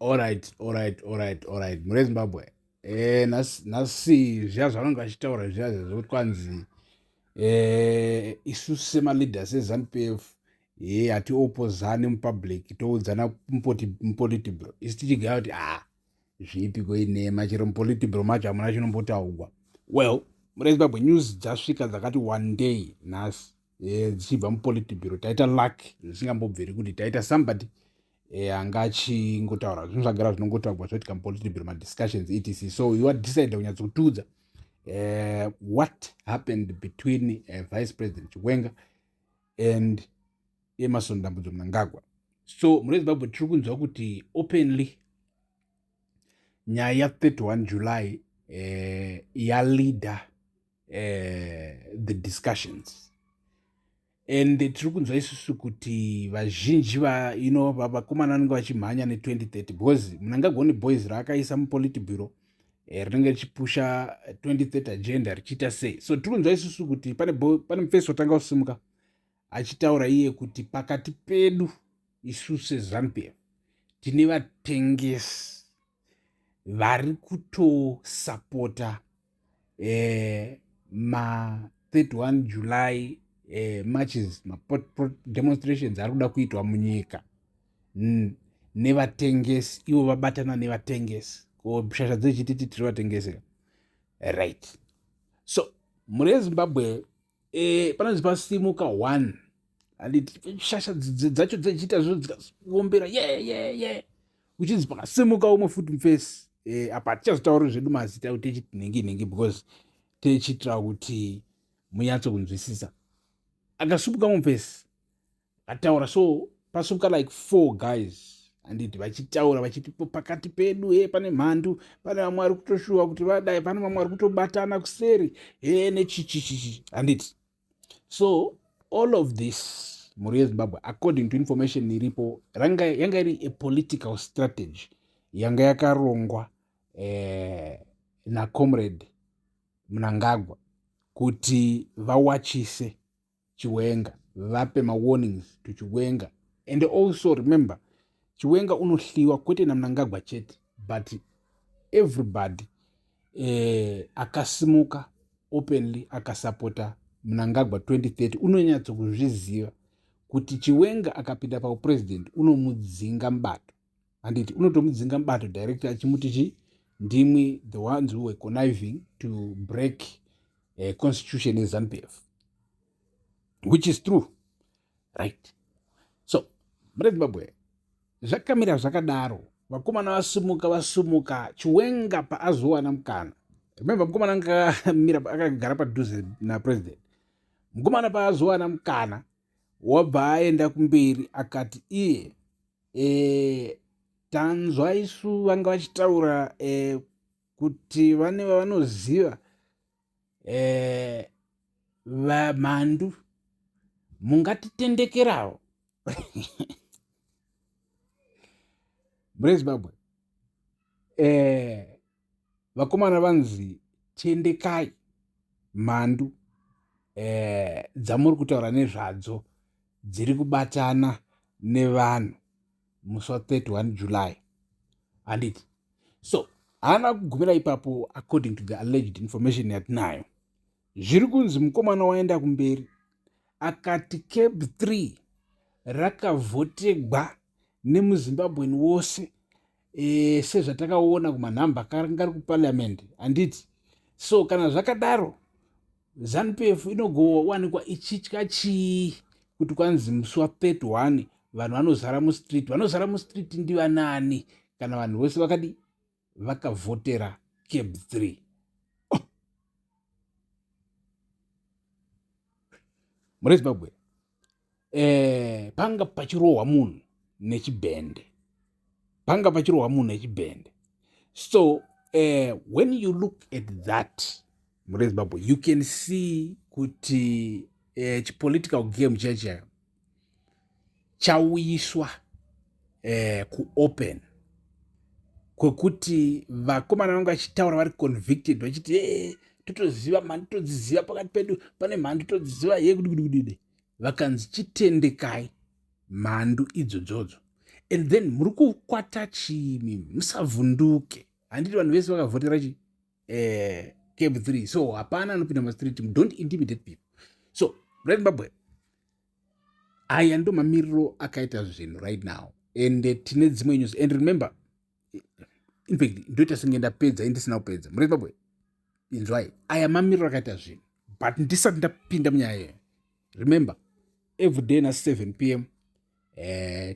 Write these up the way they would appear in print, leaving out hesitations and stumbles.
Alright, alright, alright, alright. Mure Zimbabwe. Eh, nhasi zviya zvavanenge vachitaura zviya zvekuti kwanzi eh, isu semaleaders eZanu PF ye hatiopozani mupublic toudzana mupolitibro isu tichigaya kuti ah zviipiko inhema chero mupolitibro macho hamuna chinombotaugwa. Well, mure Zimbabwe news dzasvika dzakati one day nhasi eh, dzichibva mupolitiburo taita luck zvisingambobviri kuti taita somebody eh, anga achingotaura zvinhu zvagara zvinongotaurwa zvoitika mupolitiburo madiscussions etc. So you are decide kunyatsotiudza what happened between Vice President Chiwenga and Emerson Dambudzo Mnangagwa. So mune Zimbabwe tiri kunzwa kuti openly nyaya ya 31 July yaleader the discussions, and tiri kunzwa isusu kuti vazhinji va you know vakomana vanenge vachimhanya ne2030 because Mnangagwa boys raakaisa mupolitiburo rinenge richipusha 2030 agenda richiita sei. So tiri kunzwa isusu kuti pane mufesi watanga kusimuka achitaura iye kuti pakati pedu isu seZanu PF tine vatengesi vari kutosapota ma 31 July marches, mademonstrations ari kuda kuitwa munyika nevatengesi. Ivo vabatana nevatengesi ko shasha dzechititi tiri vatengesi, right? So mhuri yeZimbabwe, panonzi pasimuka one, handiti? Shasha dzacho dzechiita zvo dzikaombera ye ye ye, uchinzi pakasimuka umwe futi mufesi. Apa hatichazotauri zvedu mazita kuti techiti nhingi nhingi because techiitira kuti munyatso kunzwisisa. Akasimuka mufesi ataura, so pasimuka like four guys, handiti? Vachitaura vachiti pakati pedu he pane mhandu, pane vamwe vari kutoshuwa kuti vadai, pane vamwe vari kutobatana kuseri he nechichichichi, handiti? So all of this, mhuri yeZimbabwe, according to information iripo, yanga iri a political strategy yanga yakarongwa nacomrade Mnangagwa kuti vawachise Chiwenga, vape mawarnings to Chiwenga. And also remember, Chiwenga unohliwa kwete naMnangagwa chete, but everybody akasimuka openly akasapota Mnangagwa 2030 unonyatso kuzviziva kuti Chiwenga akapinda paupresident unomudzinga mubato, handiti? Unotomudzinga mubato direct achimuti chi ndimwi the ones who were conniving to break constitution yeZanu PF, which is true, right? So mune Zimbabwe zvakamira zvakadaro. Vakomana vasimuka, vasimuka. Chiwenga paazowana mukana, remember mukomana angamira akagara padhuze napresident. Mukomana paazowana mukana wabva aenda kumberi akati iye tanzwa isu vanga vachitaura kuti vane vavanoziva vamhandu, mungatitendekerawo. Mune Zimbabwe vakomana vanzi tendekai mhandu dzamuri kutaura nezvadzo dziri kubatana nevanhu musi wa31 July, handiti? So haana kugumira ipapo. According to the alleged information yatinayo, zviri kunzi mukomana waenda kumberi akati CAB 3 rakavhotegwa nemuZimbabweni wose sezvatakaona kumanhamba karanga ari kuparliament, handiti? So kana zvakadaro, ZANU PF inogowanikwa ichitya chii kuti kwanzi musi wa31 vanhu vanozara mustreet? Vanozara mustreet ndivanani kana vanhu vose vakadi vakavhotera CAB 3? Oh. Mune Zimbabwe panga pachirohwa munhu nechibhende, panga pachirohwa munhu nechibhende. So when you look at that, mune Zimbabwe, you can see kuti chipolitical game chacho chauyiswa kuopen kwekuti vakomana vange vachitaura vari convicted vachiti totoziva mhandu, todziziva pakati pedu pane mhandu, todziziva ye kudikudikudidi. Vakanzi chitendekai mhandu idzodzodzo. And then muri kukwata chimi, musavhunduke. Handiti vanhu vese vakavhotera chi CAB 3? So hapana anopinda mastreet. Don't intimidate people. So Zimbabwe, aya ndo mamiriro akaita zvinhu right now, and tine dzimwe news. And remember, in fact, ndoita senge ndapedza, indisina kupedza. Muri Zimbabwe, inzwai, aya mamiriro akaita zvinhu. But ndisati ndapinda munyaya iyoyo, remember, every day na7 p.m.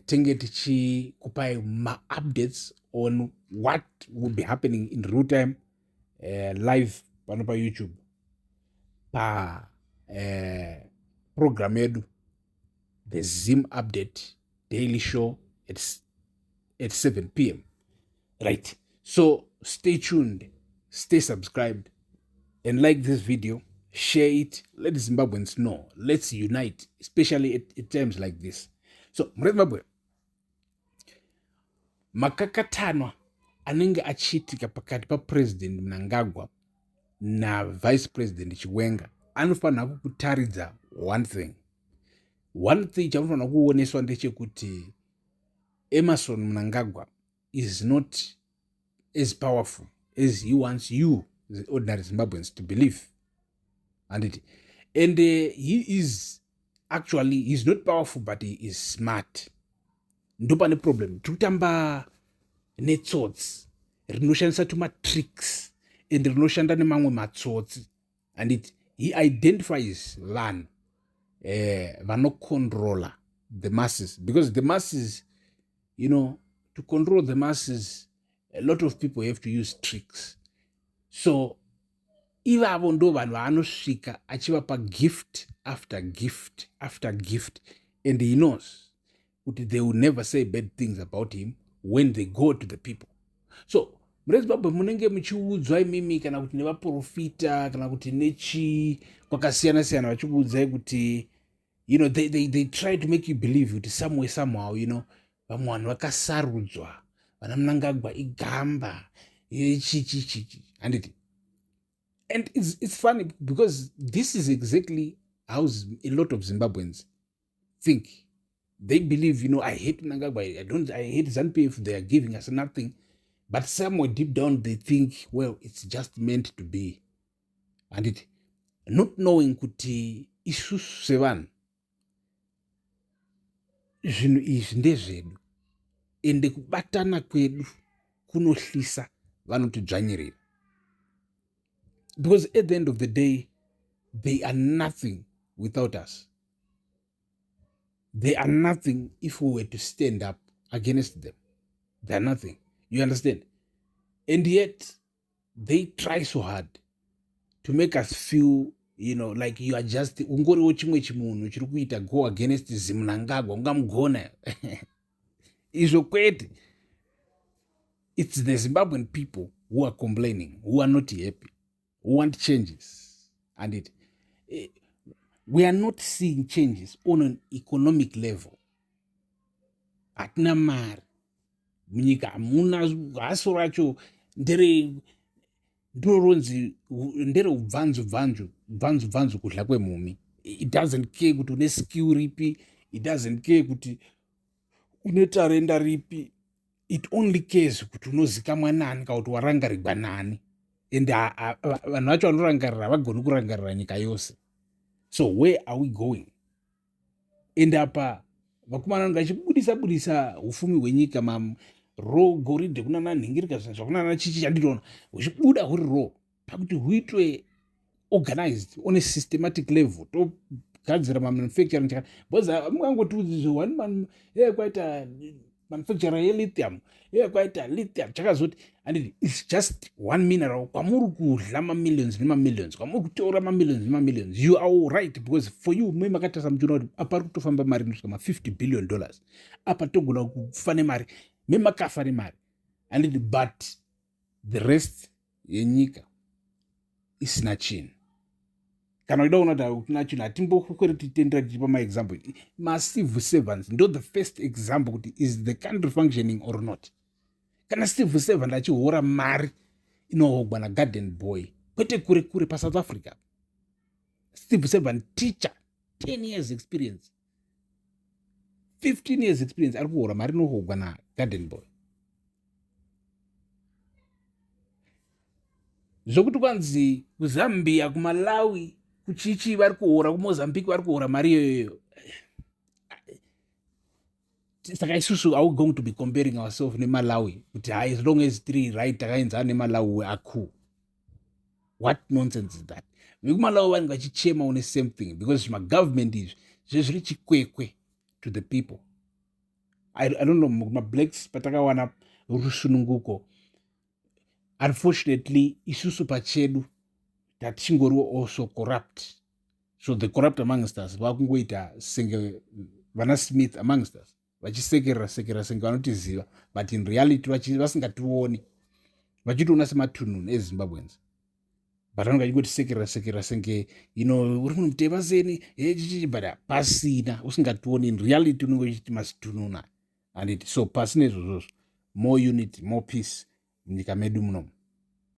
Tenge tichikupai maupdates on what will be happening in real time, live pano paYouTube, pa program yedu, the Zim Update Daily Show at 7 p.m., right? So stay tuned, stay subscribed and like this video, share it, let Zimbabweans know. Let's unite, especially at times like this. So mure Zimbabwe, makakatanwa anenge achiitika pakati paPresident Mnangagwa naVice President Chiwenga anofanira kukutaridza one thing. One thing chamunofanira kuoneswa ndechekuti Emmerson Mnangagwa is not as powerful as he wants you, the ordinary Zimbabweans, to believe, handiti? And he is actually, he's not powerful, but he is smart. Ndopane problem. Tiri kutamba netsotsi rinoshandisa tumatricks and rinoshanda nemamwe matsotsi, handiti? He identifies vanhu vanocontrola the masses, because the masses, to control the masses, a lot of people have to use tricks. So ivavo ndo vanhu vaanosvika achivapa gift after gift after gift, and he knows kuti they will never say bad things about him when they go to the people. So mune Zimbabwe, munenge muchiudzwa imimi, kana kuti nevaprofita, kana kuti nechi kwakasiyana siyana, vachikuudzai kuti they try to make you believe kuti somewhere, somehow, vamwe vanhu vakasarudzwa, vana Mnangagwa igamba chichichichi, handiti? And it's funny because this is exactly how a lot of Zimbabweans think. They believe, "I hate Mnangagwa, I don't, I hate ZANU-PF, they are giving us nothing," but somewhere deep down they think, "Well, it's just meant to be," handiti? Not knowing kuti isusu sevanhu, zvinhu izvi ndezvedu, ende kubatana kwedu kunohlisa vanotidzvanyirira, because at the end of the day they are nothing without us. They are nothing. If we were to stand up against them, they are nothing, you understand? And yet they try so hard to make us feel like you are just ungoriwo chimwe chimunhu chiri kuita go against ziMnangagwa, ungamugona izvo. Kwete. It's the Zimbabwean people who are complaining, who are not happy, who want changes. And we are not seeing changes on an economic level. Hatina mari munyika, hamuna haso racho, ndere ndoronzi ndereubvanzu bvanzu bvanzu bvanzu, kudla kwemhumi. It doesn't care kuti une skill ripi, it doesn't care kuti une tarenda ripi. It only cares kuti unozikamwa nani, kana kuti warangarigwa nani. And vanhu vacho vanorangarira havagoni kurangarira nyika yose. So where are we going? And apa vakomana vanenge vachibudisa budisa ufumi hwenyika, maraw goridhe, kunana nhingirika, zvinhu zvakunana chichi chandinoona huchibuda huri raw, pakuti huitwe organized on a systematic level, togadzira mamanufacturing chakati, because mungangotiudzi one man e kwaita manufacturer yelithium, e kwaita lithium chakazoti, anditi? It's just one mineral kwamuri kudla mamillions nemamillions, kwamuri kutora mamillions nemamillions. You are all right, because for you, me makatarisa muchiona kuti apa ari kutofamba mari inosvika ma50 billion dollars, apa togona kufa nemari, me makafa nemari, anditi? But the rest yenyika isina chinhu. Kana uchida kuona kuti hatina chinhu, hatimbokwere titendera tichipa maexample. Macivil servants ndo the first example kuti is the country functioning or not. Kana civil servant achihora mari inohogwa nagarden boy, kwete kure kure, paSouth Africa, civil servant teacher, 10 years experience. 15 years experience ari kuhora mari inohogwa nagarden boy. Zvokuti kwanzi kuZambia, kuMalawi, kuchichi vari kuhora, kuMozambique vari kuhora mari iyoyoyo. Saka isusu are we going to be comparing ourselves neMalawi kuti hai, as long as tiri right, takaenzana neMalawi, we are cool? What nonsense is that? VekuMalawi vanenge vachichema une same thing because zvimagovernment izvi zvezviri chikwekwe to the people. I don't know, mablacks patakawana rusununguko, unfortunately isusu pachedu tatichingoriwo also corrupt. So the corrupt amongst us vakungoita senge vana Smith amongst us, vachisekerera sekerera senge vanotiziva, but in reality vasingationi, vachitoona sematunhunhu eZimbabweans, but vanenge vachingotisekerera sekerera senge uri munhu mutema seni chichichi, but pasina usingationi. In reality unenge uchiti masitununa, handiti? So pasina izvozvozvo, more unity, more peace munyika medu munomu.